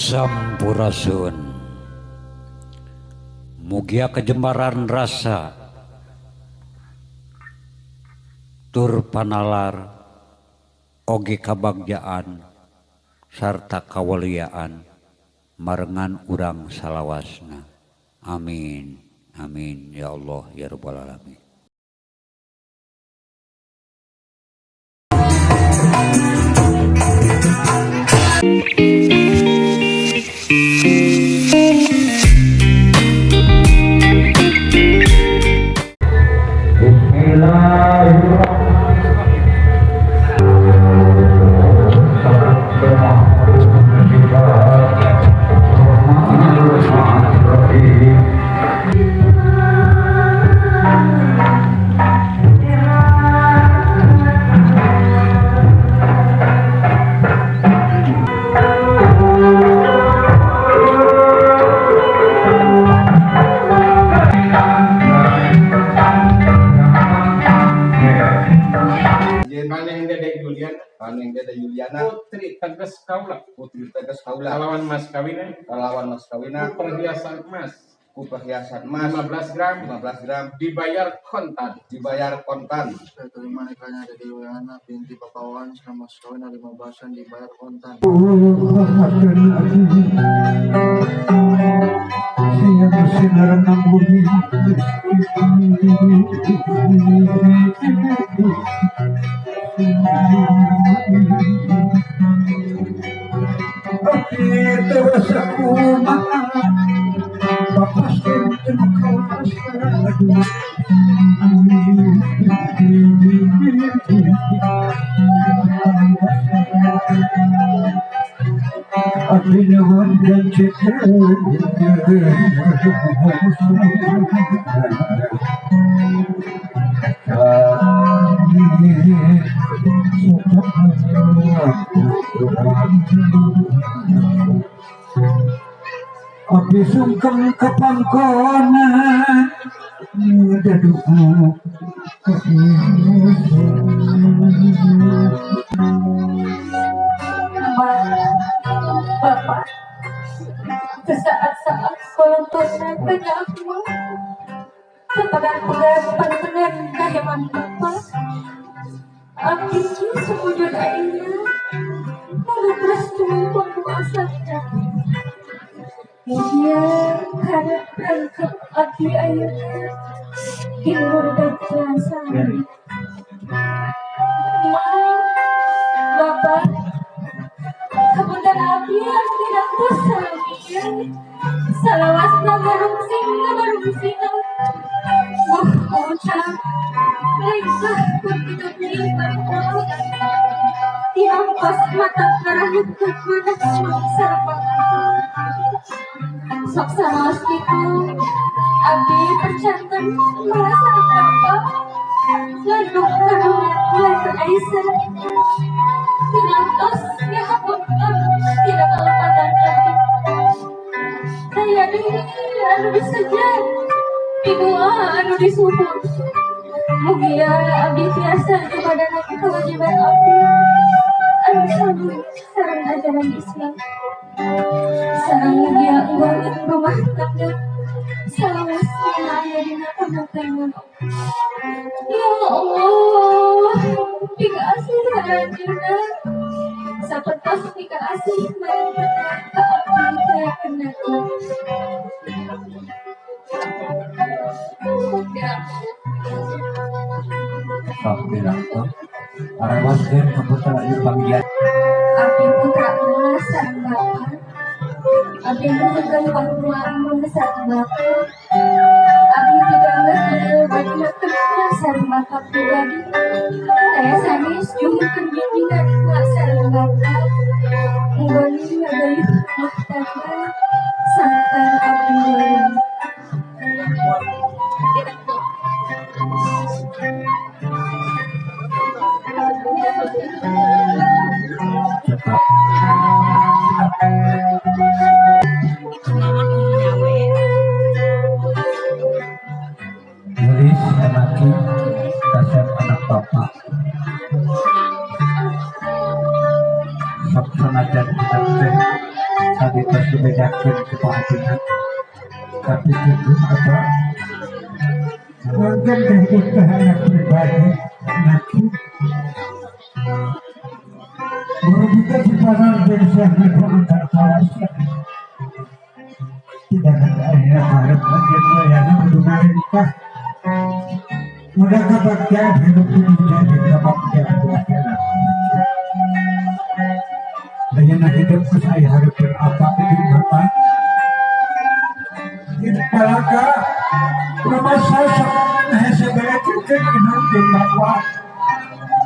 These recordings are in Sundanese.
Sampurasun. Mugia kejembaran rasa tur panalar oge kabagjaan sarta kawaliaan marengan urang salawasna. Amin. Amin ya Allah ya Rabbal alamin. Maneng Dede Yuliana. Maneng Dede Yuliana. Putri Teges Kaula. Putri Teges Kaula. Kalawan mas kawina. Kalawan mas kawina. Perhiasan emas. Ku perhiasan emas 15 gram. 15 gram. Dibayar kontan. Dibayar kontan. Saya terima nikahnya Dede Yuliana binti Bapak Wan sama mas kawina 15 dibayar kontan. Abdi sungkem kepangkonan daduku Bapak, sesaat-saat kolontorna kenyaku sepegar-pegar pantenan kaheman Bapak. Abdi sumujud ayeuna nurut restu penguasana. Mugia karep rangkep abdi ayeuna hinur bagja sami. Bapak, kapunten abdi anu tidak sami. Salawasna garungsing ngabarungsing. Buh ucap laisah pun kita pilih paripurna. Tinampas mata karahut manas mangsa. Sok sanaos kitu abdi percanten merasa bapak landung kandungan lan Aisyah. Tinantos ngahapunten tidak kalepatan abdi. Daya deui anu disejan pidua anu disuhun. Mugia abdi tiasa jumadana kewajiban abdi anu saluy sareng ajaran Islam. Sareng mugia ngbangun rumah tangga salawasna aya dina pamuktanan. Ya Allah, pikaasih aranjeunna. Sapertos pikaasih marentena ka abdi teh kena. Sok dirangkul. Arawaskeun ka putra ieu panggihan. Abdi putra emas sareng bapa. Abdi nuhunkeun pangtua emas sareng bapa. Abdi tidak ieu bade makeun sareng bapa pribadi. Daya sanes juhunkeun bimbingan emak sareng bapa. Nggoni ngagayuh rumah tangga sangkan abdi wae. Nulis anaki kasep anak bapak. Sok sanajan kita teh tadi tos dibedakeun ku Pak Hajina. Tapi itu apa? Mungkin teh anak pribadi nanti. Berbeda di pasar desa itu antar kawasan. Tidak ada akhirnya harap bagian wayana kudu marintah. Mudah kebahagiaan hidup ini menjadi kebahagiaan di akhirat. Dayana hidup saya harus berapa itu bapak. Hidup palaka rumah saya hese belekeun inung jeung bapak.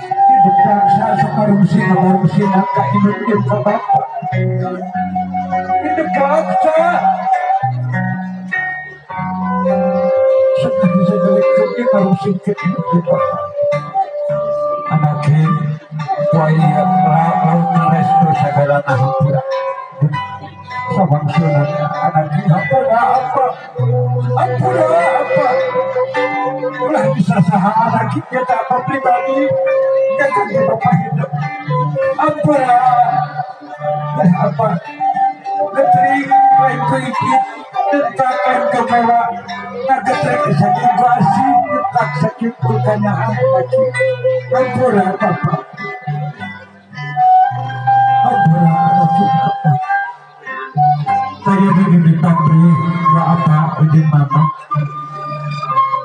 Hidup bangsa saparungsi kabarungsi ka inung jeung ka bapak. Hidup bangsa hese belekeun karungsikeun inung jeung bapak. Anake poe laut restu sagala hampura. Sabangsunan anak hampura apa? Ampura apa? Ulah bisa saha anak kita apa pribadi kakak bapak hidup. Ampura apa? Getrik lain kuikit detak lain kemewa ngagetrek saking ku asih detak saking ku kanyaah lagi. Ampura apa? Ampura anak apa? Saya di pabrik apa ujung mama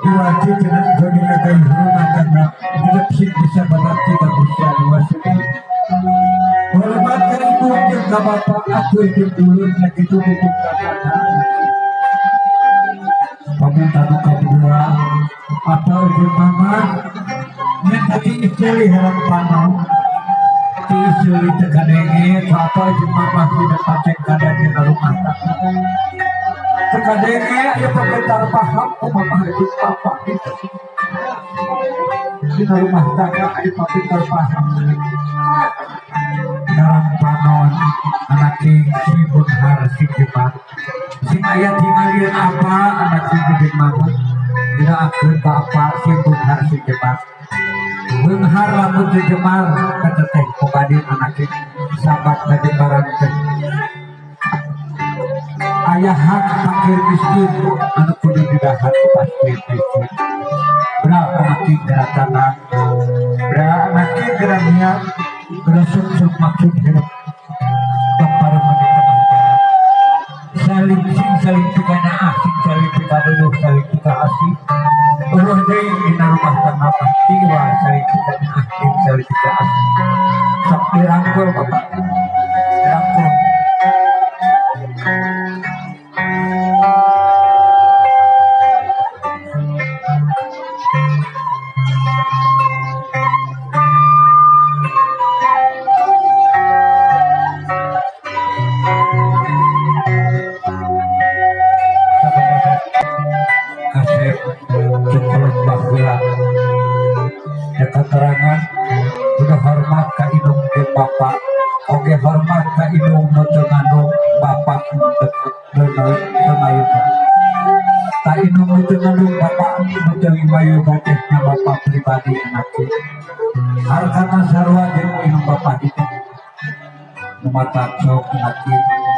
Iwati kena goni kagai rumah tangga hidup bisa berarti bisa luas ini hormat ke ibu jeung ka bapak aku hidup dulu sakitu hidup ka bapak paminta nu kadua apa ujung mama minta diiceli herang panon diiceli teu kadenge apa ujung mama hidup paceng kadang dina rumah tangga teu kadenge aya pamintar paham ku mama hidup bapak gitu dina rumah tangga aya pamintar paham dalam panon anak king si bunhar sing jemar sing aya tingalieun apa anak sing gede mama dina akeun bapak sing bunhar sing jemar beunghar lamun teu jemar kata teh mubadin anak king sabat kajembaran teh aya hak fakir miskin anu kudu didahar ku pasti miskin bra anak king geura tanang bra anak king geura niat geura sungsung maksud hidup bapareuman di tengah jalan saling sing saling pikanaah sing saling pikaduduh saling pikaasih eueuh deui dina rumah tangga mah tiwa saling pikanaah sing saling pikaasih sok dirangkul bapak dirangkul. Kasep cukup baheula keterangan udah hormat ka indung jeung bapak oge hormat ka indung nu teu ngandung bapak nu teu mayuga ka indung nu teu ngandung bapak nu teu mayuga teh nya bapak pribadi anak teh hartana sarua jeung indung bapak itu nu matak sok anak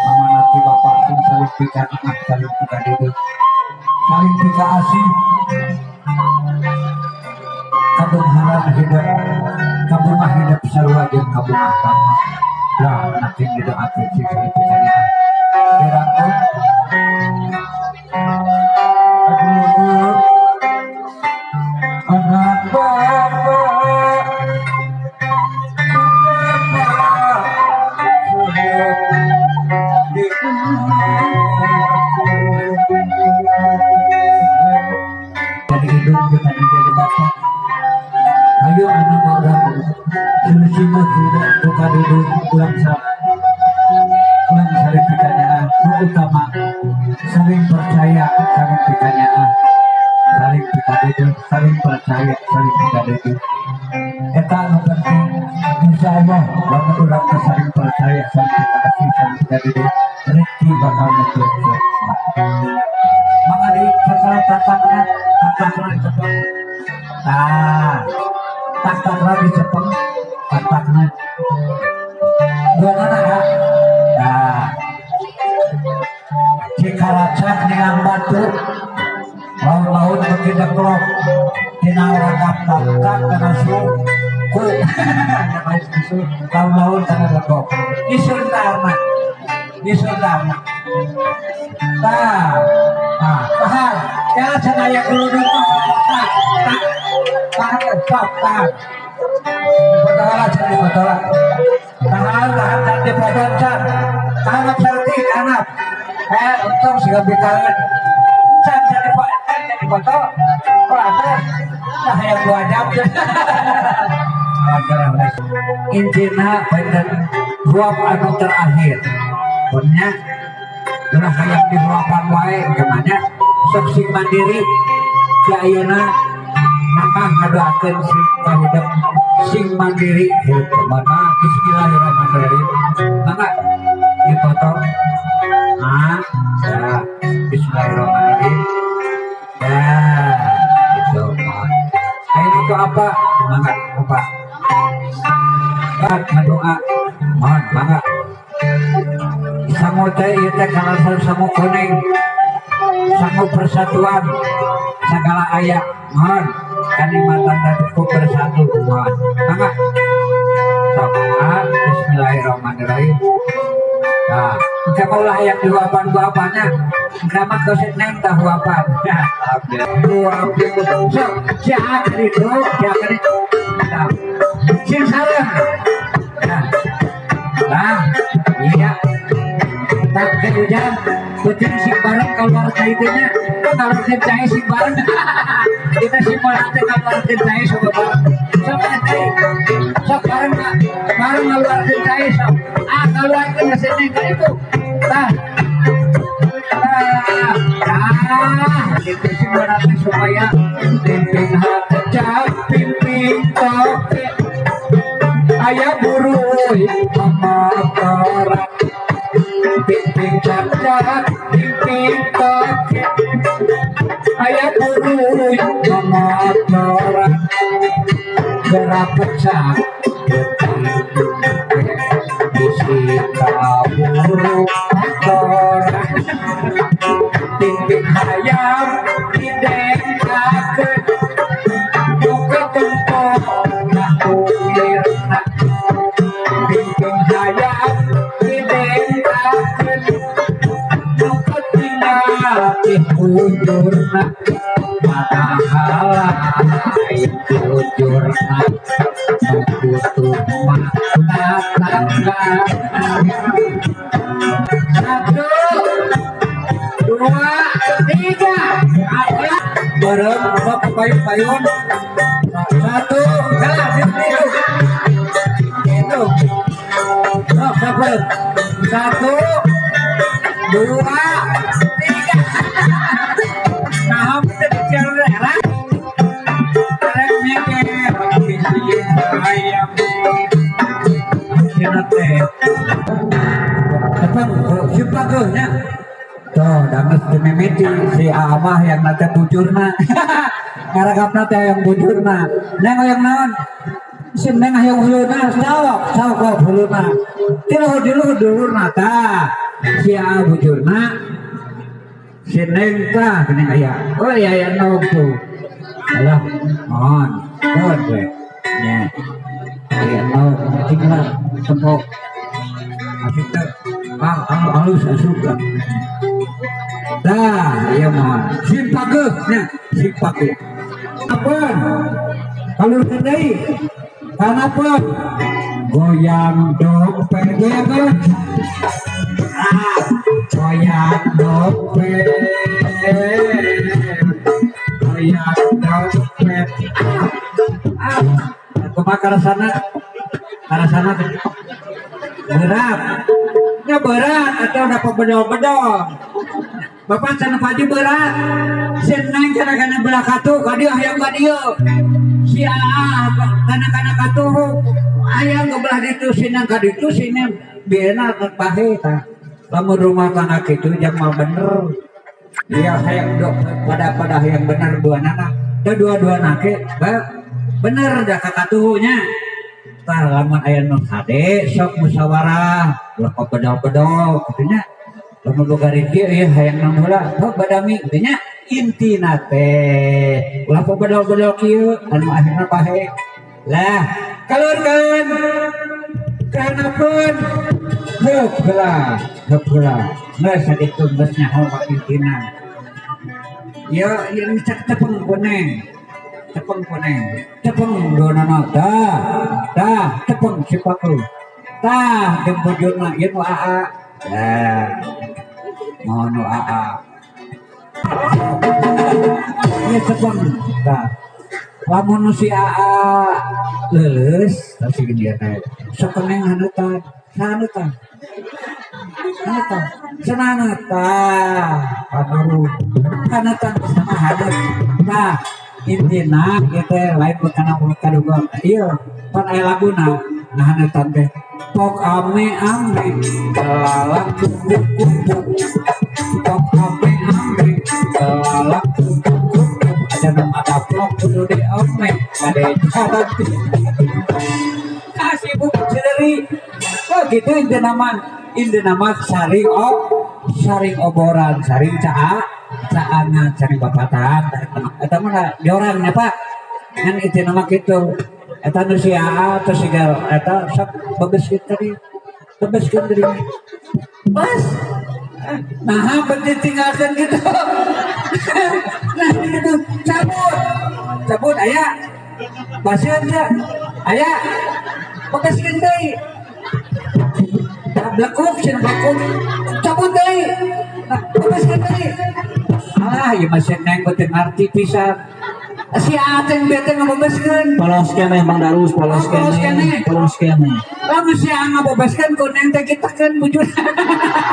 amanati bapak sing saling pika anak saling pika deudeuh saling pika asih kabungharan hidup kabungah hidup sarua jeung kabungah bapa lah anak yang didoakeun sing saling pika dirangkul. Aduh anak bapak bapak jadi hidup dengan menjadi bapak. Ayo anak orang solusimu tidak buka duduk ulang saling pikanyaan utama saling percaya saling pikanyaan saling pikaduduk saling percaya saling pikaduduk eta anu penting insya Allah lamun urang teh saling percaya saling pikasih saling pikaduduk rezeki bakal ngeblek. Maka di setelah tatakna tatakna cepeng tah tatakna dicepeng tatakna dua anak. Nah Cacak dengan batu laun-laun beuki deklok tina ragap tak kana suku laun-laun kana legok nyusul tarna nyusul tarna tah tah tahan ya cenah aya kerudung mah tah tahan sok tahan dipotola cenah dipotola tahan tahan tahan dipotong can tahan saltik anak untung siga bitaeun can can dipoto kok atuh tah hayang 2 jam intina panten ruap anu terakhir punya ulah hayang dihuapan wae kemana sok sing mandiri ti ayeuna maka ngadoakeun sing kahidep sing mandiri hirup maka bismillahirrahmanirrahim maka dipotong nah ya bismillahirrahmanirrahim ya itu ayo itu apa mangga apa ngadoa mohon mangga sangu teh ieu teh kana sangu kuning sangu persatuan segala aya mohon kanikmatan dan bersatu mohon mangga sok bismillahirrahmanirrahim. Nah, engke maulah hayang dihuapan-huapannya engke mah geus neng tah huapan. Alhamdulillah. Sok sia itu sia itu. Nah, sing sareng. Nah. Nah, iya. Tak kehujan, kucing sing bareng keluar cai teh nya. Kalau cai sing bareng. Kita sing bareng teh keluar cai sok bareng. Sok cai. Sok bareng bareng ngeluarkeun cai sok. Ah, keluarkeun ke sini ka itu. Tah. Tah. Tah, itu sing bareng supaya pimpin hati pimpin toke. Aya buruy motoran. Pimpin cacak pimpin toke. Aya buruy motoran. Gerak pecah bisi kaburu motoran. Pimpin hayam didengkakeun buka tempo nah ulirna. Pimpin hayam didengkakeun buka tinggal bujurna. Padahal lain bujurna butuh mata tangga. 1 2 3 bareng sok payun-payun. 1 kalah itu itu sok sabar. 1 2 3 nah kita bicara daerah rek mikir bisi ayam cenah teh tepang sipakeun nya tuh danges dimimiti si Amah yang nate bujurna ngaragapna teh yang bujurna neng hayang naon si neng hayang huluna sawok sawok huluna tilu dilu dulurna tah si A bujurna si neng tah geuning aya oh iya aya nog tuh alah mohon mohon we nya aya nog cing lah tempo asik teh ah halus asup lah. Dah, iya mohon. Sing pageuh nya, sing pageuh. Apan? Kalurkeun deui. Kanapan? Goyang dompet, goyang goyang. Ah, goyang dompet. Goyang dompet. Ah, kumaha karasana? Karasana berat. Nya berat atau dapat bedol-bedol. Bapak cenah padi berat. Senang cenah kana belah katuh ka dieu hayang ka dieu. Si aa kana katuh hayang ke belah ditu sinang ka ditu sinang beena pahe tah. Lamun rumah tangga kitu jang mah bener. Dia hayang dok pada hayang bener duanana. Da dua-duana ge bener da ka katuhnya. Tah lamun aya nu hade sok musyawarah ulah bedol-bedol kitu nya. Lamun Lamun boga rezeki ieu hayang naon heula, heuh badami teh nya. Intina teh ulah pabedol-bedol kieu anu akhirna bahe. Lah, kalurkeun kahandapeun heup heula, heup heula. Geus sakitu geus nyaho mah intina. Ieu ieu cek tepeng kuneng. Tepeng kuneng. Tepeng donono tah. Tah, tepeng si paku. Tah, jeung bujurna ieu nu aa. Tah. Mau nu aa. Ieu tepeng. Tah. Lamun nu si aa leuleus, tah si dia teh. Sok neng haneutan, haneutan. Haneutan. Senana tah, panuru. Haneutan sama haneut. Tah, intina ieu teh lain kana kaduga. Ieu pan aya laguna nah haneutan teh. Pok ame ame lalak kuku. Pok ame ame lalak kuku. Ada nu ngadaplok kudu diome bade jalan. Kasih buku sendiri. Oh gitu intina mah. Intina mah saring saring oboran, saring caa, caangan, saring bapatan. Eta mah jorang nya Pak. Ngan intina mah kitu. Eta nu si aa terus siga eta sok bebeuskeun tadi. Bebeuskeun tadi. Pas. Nah, berarti tinggalkan gitu. Nah, gitu. Cabut. Cabut aya. Pasieun teh. Aya. Bebeuskeun deui. Blekuk cenah blekuk. Cabut deui. Nah, bebeuskeun deui. Alah, ieu mah si Neng teu ngarti pisan. Si Aceng bete ngabebeskeun. Polos keneh Bang Darus, polos Polos keneh, keneh. polos keneh. Lamun si Aa ngabebeskeun ku Neng teh kitakeun bujurna.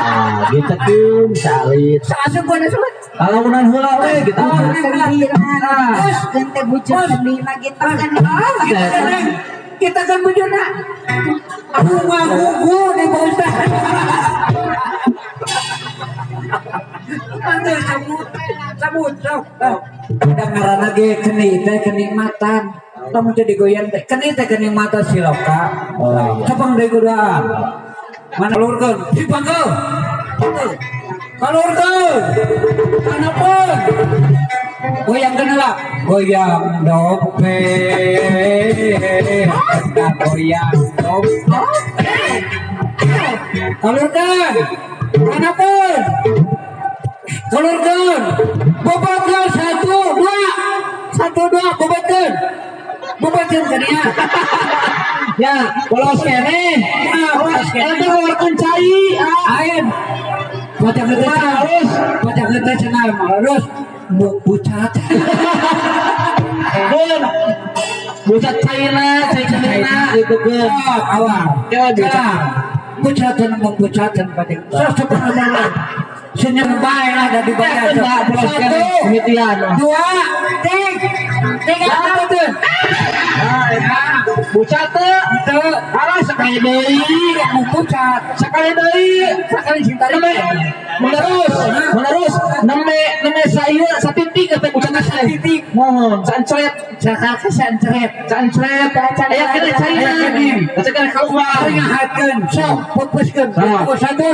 Ah, gitakeun salit. Saasup we asup. Kalaunan heula we gitu. Terus Teh bujur sendiri gitu kan. Kita kan bujurna. Aku ngagugu nih Pak Ustaz. Anu cabut, cabut, sok. Udah ngaranna ge keni teh kenikmatan. Lamun teh digoyang teh keni teh kenikmatan siloka. Oh, iya. Cepeng deui kuduaan. Mana kalurkeun? Dipanggil. Kalurkeun. Kanapun. Goyang heula. Goyang dope. Goyang dope. Kalurkeun. Kanapun. Kalurkeun. Bobotkeun 1 2. 1 2 bobotkeun. Bobotkeun ka dia. Ya, polos keneh. Ah, polos keneh. Eta ngeluarkeun cai. Ain. Bocah teh Harus. Bocah teh cenah harus bucat. Bun. Bucat caina, cai caina gitu keun. Awal. Ya, bucat. Bucatan mau bucatan pating. Sok sebenarnya. Senyum bae lah da dibayar. 1 2 3 3 bobotkeun. Bucat teu. Teu. Alah sekali deui. Mau bucat. Sekali deui. Sekali sing tarik. Menerus, menerus, neme neme saya satitik teh bucat teh. Satitik. Mohon, sancret, Sakake sancret. sancret. Aya keneh caina. Aya keneh keluar. Ngahatkeun, sok pupuskeun. 1 2 1 2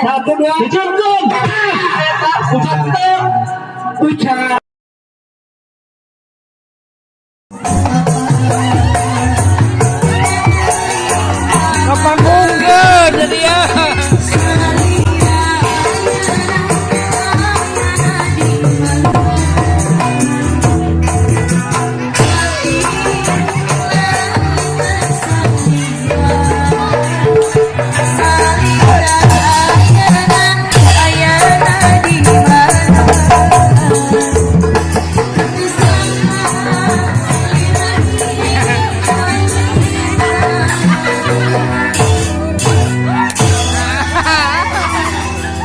1 2. Dijungkeun. Eta bucat teh. Bucat. Kapanggungkeun jadi ya.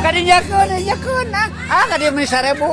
Kadinyakeun, kadinyakeun, ah, kadieu meni 1000.